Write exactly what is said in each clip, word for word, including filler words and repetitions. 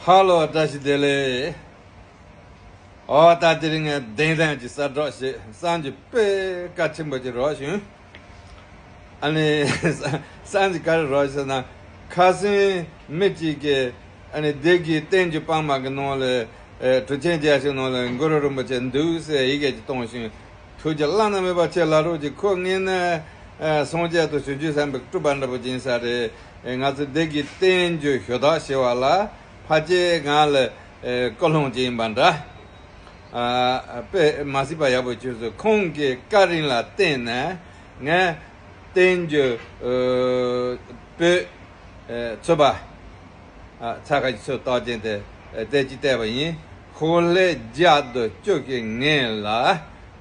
ཧ་ལོ། བཀྲ་ཤིས་བདེ་ལེགས། ཨོ་ད་དེ་རིང་ངས་གདན་དྲངས་ཀྱི་གསར་སྒྲོག་བྱེད་བསམ་གྱི་དཔེ་གལ་ཆེན་པོ་ཅིག་རོགས་བྱུང་། ཨ་ནི་བསམ་གྱི་ག་རེ་རོགས་བྱེད་ན། ཁ་སང་མི་གཅིག་གིས་ཨ་ནི་སྡེ་དགེ་བསྟན་འགྱུར་དཔར་མ་གི་ནང་ལ་ཨེ་གྲུབ་ཆེན་རྒྱལ་མཆོག་ནང་ལ་གུ་རུ་རིན་པོ་ཆེ་འདུག་ཟེར་ཡི་གེ་ཅིག་གཏོང་བྱུང་། ཐུགས་ཀྱི་བླ་ན་མེད་པ་ཁྱེད་ལ་རོགས་ཀྱི་ཁོ་ངེས་ནས་ཨ་སངས་རྒྱས་དང་བྱང་ཆུབ་སེམས་དཔའི་སྤྲུལ་པ་འདྲ་པོ་ཡིན་ས་རེད། ཨེ་ང་ཚོ་སྡེ་དགེ་བསྟན་འགྱུར་ཞུ་དག་ཞུ་བ་ལ་ཕལ་ཆེར་ང་ལ་ཨེ་ཀུན་སློང་ཅིག་ཡིན་པ་འདྲ། ཨ་དཔེ་མ་སྲིད་པ་ཡག་པོ་བྱུང་སོང་། ཁོང་གི་བཀའ་དྲིན་ལ་བརྟེན་ནས་ངས་བསྟན་འགྱུར་ཨ་པོད་ཨེ་ཚོད་པ། ཨ་ཚ་ཁ་ཅིག་ཚོད་བཏགས་ཅན་དེ་ཨེ་དེ་ཅིག་བལྟས་པ་ཡིན། ཤོག་ལྷེ་བརྒྱ་དང་བཅུ་གི་ངོས་ལ་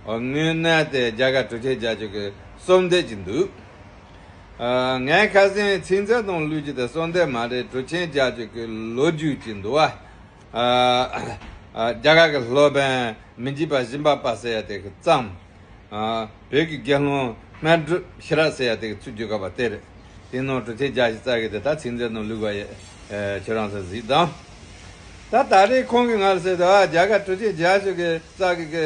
དངོས་གནས་དེ་རྒྱ་གར་གྲུབ་ཆེན་རྒྱལ་མཆོག་གི་གསོལ་འདེབས་ཅིག་འདུག། ཨ་ངས་ཁ་སང་ཚིག་མཛོད་ནང་བླུགས་རྒྱུ་དེ་གསོལ་འདེབས་མ་རེད། གྲུབ་ཆེན་རྒྱལ་མཆོག་གི་ལོ་རྒྱུས་ཅིག་འདུག་བ། ཨ་ཨ་རྒྱ་གར་གྱི་སློབ་དཔོན་མི་འཇིགས་པ་སྦྱིན་པ་པ་ཟེར་ཡ་དེ་གིས་བརྩམས། ཨ་བོད་ཀྱི་དགེ་སློང་སྨན་སྒྲུབ་ཤེས་རབ་ཟེར་ཡ་དེ་གིས་ཚུར་བསྒྱུར་དགོས་པ་དེ་རེད། དེ་ནང་གྲུབ་ཆེན་རྒྱལ་མཆོག་རྩ་གི་དེ་ད་ཚིག་མཛོད་ནང་བླུགས་པ་ཡིན། ཨ་ཁྱེད་རང་ཚོ་གཟིགས་དང་། ད་ད་རེས་ཁོང་གིས་ང་ལ་ཟེར་དུས། ཨ་རྒྱ་གར་གྲུབ་ཆེན་རྒྱལ་མཆོག་གི་རྩ་གི་གི་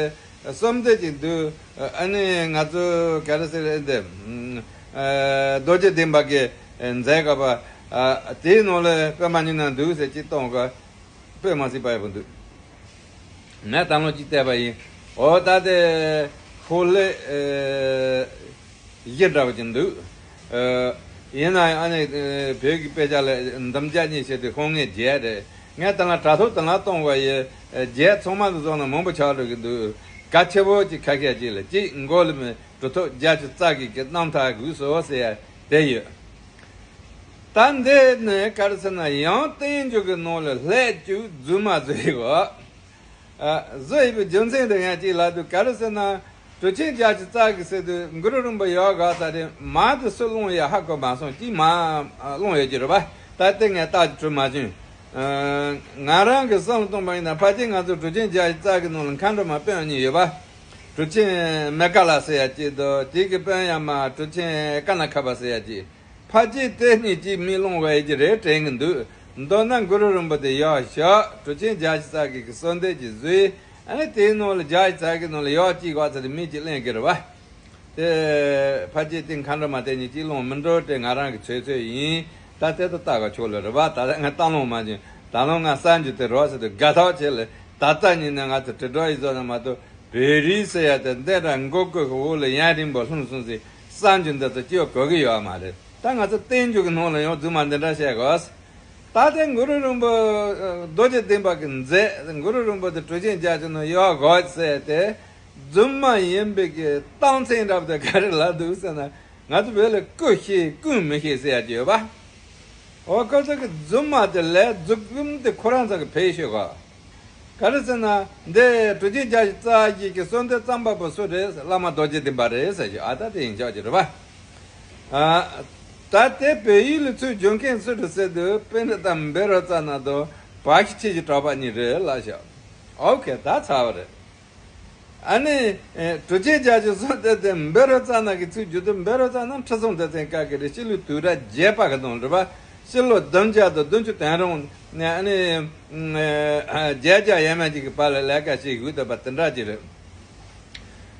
གསོལ་འདེབས་ཅིག་འདུག། ཨ་ནི་ང་ཚོ་ག་རེ་ཟེར་འདི། ཨ་རྡོ་རྗེ་གདན་པ་གིས་མཛད་དགོས་པ། ཨ་དེའི་ནང་ལ་དཔེ་མ་ཉུང་ན་འདུག་ཟེར་ཅིག་གཏོང་དགོས། དཔེ་མ་སྲིད་པ་ཡག་པོ་འདུག། ངས་ད་ལོ་གཅིག་བལྟས་པ་ཡིན། འོ་ད་དེ་ཤོག་ལྷེ་ཨེ་བཞི་འདྲ་བོ་ཅིག་འདུག། ཨེ་ཡིན་ན་ཡང་ཨ་ནི་ཨེ་བོད་ཀྱི་དཔེ་ཆ་ལ་འདུམ་བརྒྱ་གཉིས་བྱས་ཏེ་ཤོག་ངོས་བརྒྱད་རེད། ངས་ད་ལ་དྲ་ཐོག་དེ་ལ་གཏོང་བ་ཡིན། ཨེ་བརྒྱད་ཚང་མ་དུ་བཟུང་ན་མང་པོ་ཆགས་འགྲོ་གི་འདུག། གལ་ཆེ་བོ་ཅིག་ཁ་ཤས་ཅིག་ལ་གཅིག་མགོ་ལ་མི་གྲུབ་ཐོབ་རྒྱལ་མཆོག་རྩ་གི་གི་རྣམ་ཐར་དགོས་སོ་ཟེར་ཡ་དེ་ཡོད། ད་འདི་ནི་ག་རེ་ཟེར་ན། ཡང་བསྟན་འགྱུར་གྱི་ནང་ལ་ལྷད་ཅིག་རྫུན་མ་བཟོས་ཡོད། ཨ་བཟོས་ཡོད་པའི་རྒྱུ་མཚན་དེ་ཡང་གཅིག་ལབ་དུས། ག་རེ་ཟེར་ན། གྲུབ་ཆེན་རྒྱལ་མཆོག་རྩ་གི་ཟེར་དུས་གུ་རུ་རིན་པོ་ཡོད་ག་ས་དེ་མ་དེ་སུ་སློང་ཡ་ཧ་གོ་མ་སོང་། གཅིག་མ་སློང་ཡོད་ཀྱི་རེད་པ། ད་དེ་ངས་རྟགས་ཀྱི་གྲུབ་མ་བྱུང་། ཨ་ང་རང་གི་བསམ་བློ་གཏོང་པ་ཡིན་ན། ཕལ་ཆེར་ང་ཚོ་གྲུབ་ཆེན་རྒྱལ་མཆོག་རྩ་གི་ནང་ལ་མཁའ་འགྲོ་མ་དཔོན་གཉིས་ཡོད་པ། གྲུབ་ཆེན་མེ་ཀ་ལ་ཟེར་ཡ་གཅིག་དང་། དེ་གི་དཔོན་ཡ་མ་གྲུབ་ཆེན་ཀ་ན་ཁ་པ་ཟེར་ཡ་གཅིག། ཕལ་ཆེར་དེ་གཉིས་ཀྱིས་མི་སློང་བ་ཡིན་གྱི་རེད་དྲན་གྱི་འདུག། མདོར་ན་གུ་རུ་རིན་པོ་ཆེ་ཡོད་ཤག། གྲུབ་ཆེན་རྒྱལ་མཆོག་རྩ་གི་གི་གསོལ་འདེབས་ཀྱི་བཟོས། ཨ་ནི་དེའི་ནང་ལ་རྒྱལ་མཆོག་རྩ་གི་ནང་ལ་ཡོད་ཅིག་གོ་ཚ་དེ་མི་གཅིག་གླེང་གི་རེད་པ། དེ་ཕལ་ཆེར་དེ་མཁའ་འགྲོ་མ་དེ་གཉིས་ཀྱིས་སློང་མི་འགྲོ་དྲན་ང་རང་གི་ཚོད་ཚོད་ཡིན། ད་དེ་ད་ལྟ་ག་ཆོག་ལ་རེད་པ། ད་ལྟ་ང་བཏང་ལོང་མ་བྱུང་། ད་ལོ་ང་གསར་འགྱུར་དེ་རོགས་ཟེར་དུས་དགའ་ཐག་ཆད་ལ། ད་ལྟ་ཉིན་ནས་ང་ཚོ་དྲིལ་སྒྲོག་ཡིག་ཚོགས་ནས་མ་གཏོགས་བོད་རིགས་ཟེར་ཡ་དེ་འདི་འདྲ་མགོ་སྐོར་གི་འོག་ལ་ཡུན་རིང་པོ་ལྷུང་སོང་ཟེར། གསར་འགྱུར་འདི་ཚོ་སྐྱོ་གོ་གི་ཡོད་མ་རེད། ད་ང་ཚོ་བསྟན་འགྱུར་གྱི་ནང་ལ་ཡང་རྫུན་མ་འདི་འདྲ་བཤད་དགོས། ད་ལྟའི་གུ་རུ་རིན་པོ་རྡོ་རྗེ་གདན་པ་གི་མཛད། གུ་རུ་རིན་པོ་ཆེ་གྲུབ་ཆེན་རྒྱལ་མཆོག་ནང་ཡོད་དགོས་ཟེར་ཏེ། རྫུན་མ་ཡིན་པའི་གི་རྟགས་མཚན་འདྲ་པོ་དེ་ག་རེ་ལབ་འདུག་ཟེར་ན། ང་ཚོ་བོད་ལ་སྐུ་ཤེས་ཀུན་མི་ཤེས་ཟེར་ཡ་ཅིག་ཡོད་པ། འོ་ཁོ་ཚོ་གི་རྫུན་མ་དེ་ལས་རྫུན་རྐུན་དེ་ཁོ་རང་ཚོ་གི་ཕལ་ཤོས་གོ། ག་རེ་ཟེར་ན། འདི་གྲུབ་ཆེན་རྒྱལ་མཆོག་རྩ་བཞི་གི་གསོལ་འདེབས་བརྩམས་པ་པོ་སུ་རེད། བླ་མ་རྡོ་རྗེ་གདན་པ་རེད་ཟེར་གྱི། ཨ་ད་དེ་ཡིན་ཆོག་གི་རེད་པ། ཨ་ད་དེ་བོད་ཡིག་ལ་ཚུར་བསྒྱུར་མཁན་སུ་རེད་ཟེར་དུས། པཎྜི་ཏ་བཻ་རོ་ཙ་ན་དང་བ་ཤི་ཁྱི་གི་གྲགས་པ་གཉིས་རེད་ལབ་ཤག། ཨོ་ཁེ། ད་ཚར་བ་རེད། ཨ་ནི་ཨེ་གྲུབ་ཆེན་རྒྱལ་མཆོག་གསོལ་འདེབས་དེ་བཻ་རོ་ཙ་ན་གིས་ཚུར་བསྒྱུར་དུས། བཻ་རོ་ཙ་ན་ཁྲི་སྲོང་ལྡེ་བཙན་སྐབས་ཀྱི་རེད། སྤྱི་ལོ་དུས་རབས་བརྒྱད་པ་གི་ནང་རེད་པ། སྤྱི་ལོ་བདུན་བརྒྱ་དང་བདུན་ཅུ་དོན་གྲངས་ནས་ཨ་ནི་ཨེ་བརྒྱད་བརྒྱ་ཡས་མས་ཅིག་གི་བར་ལ་ལས་ཀ་བྱེད་དགོས་བསྡད་པ་དེ་འདྲ་ཅིག་རེད།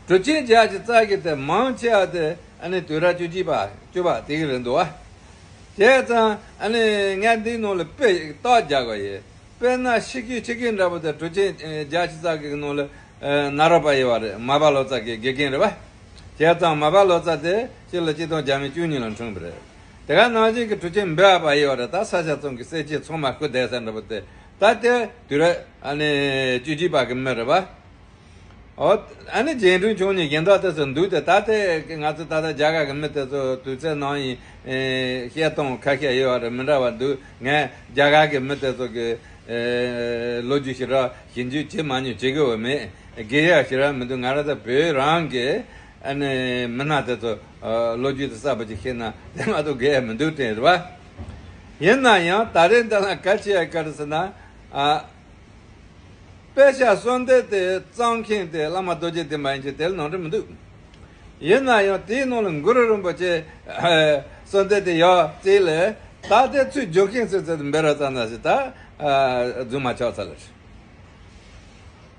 གྲུབ་ཆེན་རྒྱལ་མཆོག་རྩ་བཞི་དེ་མང་ཆེ་བ་དེ་ཨ་ནི་དུས་རབས་བཅུ་གཅིག་པ་བཅུ་པ་དེ་གི་རེད་འདུག་བ། བྱས་ཙང་ཨ་ནི་ངས་འདིའི་ནང་ལ་དཔེ་རྟགས་རྒྱག་དགོས་ཡིན། དཔེར་ན་ཤི་ཁྱི་ཁྱི་ཁྱི་འདྲ་པོ་དེ་གྲུབ་ཆེན་ཨེ་རྒྱལ་མཆོག་རྩ་བཞི་གི་ནང་ལ་ཨེ་ནཱ་རོ་པ་ཡོད་པ་རེད། མར་པ་ལོ་ཙཱ་གི་དགེ་རྒན་རེད་པ། བྱས་ཙང་མར་པ་ལོ་ཙཱ་དེ་སྤྱི་ལོ་གཅིག་སྟོང་བརྒྱ་མེད་བཅུ་གཉིས་ལ་འཁྲུངས་པ་རེད། དེ་ག་ནང་བཞིན་གྱི་གྲུབ་ཆེན་འབུལ་བ་པ་ཡོད་པ་རེད། ད་ས་སྐྱ་ཚང་གི་གསེར་ཁྱི་ཚང་མ་རྐུ་བསྡད་ས་འདྲ་པོ་དེ། ད་དེ་དུས་རབས་ཨ་ནི་བཅུ་གཅིག་པ་གི་མི་རེད་པ། ཨོ། ཨ་ནི་རྗེས་དྲུང་ཆུང་གཉེར་གཞན་དག་དེ་ཚོ་འདུག་སྟེ། ད་ལྟའི་ང་ཚོ་ད་ལྟ་རྒྱ་གར་གྱི་མི་དེ་ཚོ་དུས་ཚོད་ནང་ཡིན། ཨེ་བཤད་སྟངས་ཁ་ཤས་ཡོད་རེད། མི་འདྲ་བ་འདུག། ངས་རྒྱ་གར་གྱི་མི་དེ་ཚོ་གི་ཨེ་ལོ་རྒྱུས་ཞེ་དྲག་ཞིབ་འཇུག་བྱེད་མ་མྱོང་། བྱེད་དགོས་པ་མེད། དགོས་ཡ་ཞེ་དྲག་མི་འདུག། ང་རང་ཚོ་བོད་རང་གི་ཨ་ནི་མི་སྣ་དེ་ཚོ་ཨ་ལོ་རྒྱུས་དེ་གསར་པ་ཅིག་ཤེས་ན་དེ་མ་གཏོགས་དགོས་ཡ་མི་འདུག་དྲན་རེད་པ། ཡིན་ན་ཡང་ད་རེས་འདི་ལ་གལ་ཆེ་ཡ་ག་རེ་ཟེར་ན། ཨ། དཔེ་ཆ་གསོལ་འདེབས་དེ་བརྩམས་མཁན་དེ་བླ་མ་རྡོ་རྗེ་གདན་པ་ཡིན་གྱི། དེ་ལ་ནོར་འཁྲུལ་མི་འདུག། ཡིན་ན་ཡང་དེའི་ནང་ལ་གུ་རུ་རིན་པོ་ཆེ་གསོལ་འདེབས་དེ་ཡོད་རྩིས་ལ། ད་དེ་ཚུར་འཇོག་མཁན་ཚོས་ཚུར་འབད་རོགས་བརྩམས་ན་ཞིག་ད་རྫུན་མ་ཆགས་ཚར་ལ།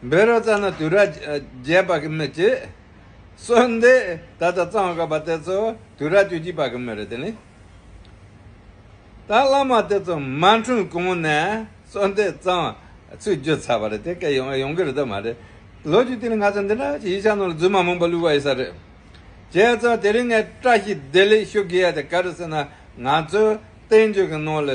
འབད་རོགས་བརྩམས་ན་དུས་རབས་བརྒྱད་པ་གི་མི་གཅིག་གསོལ་འདེབས་ད་ལྟ་བརྩམས་དགོས་པ་དེ་ཚོ་དུས་རབས་བཅུ་གཅིག་པ་གི་མི་རེད། དེ་ནི་ད་བླ་མ་དེ་ཚོ་མ་འཁྲུངས་གོང་ནས་གསོལ་འདེབས་བརྩམས་ཚུར་བརྗོད་ཚར་བ་རེད། དེ་སྐད་ཡོང་ཡོང་གི་རེད་དམ་མ་རེད། ལོ་རྒྱུས་དེ་ནི་ང་ཚོ་འདི་འདྲ་ཞིག་ཡིག་ཆ་ནང་ལ་རྫུན་མ་མང་པོ་བླུགས་པ་ཡིན་ས་རེད། བྱས་ཙང་དེ་རིང་ངས་བཀྲ་ཤིས་བདེ་ལེགས་ཞུ་དགོས་ཡ་དེ་ག་རེ་ཟེར་ན། ང་ཚོའི་བསྟན་བཅོས་ཀྱི་ནང་ལ་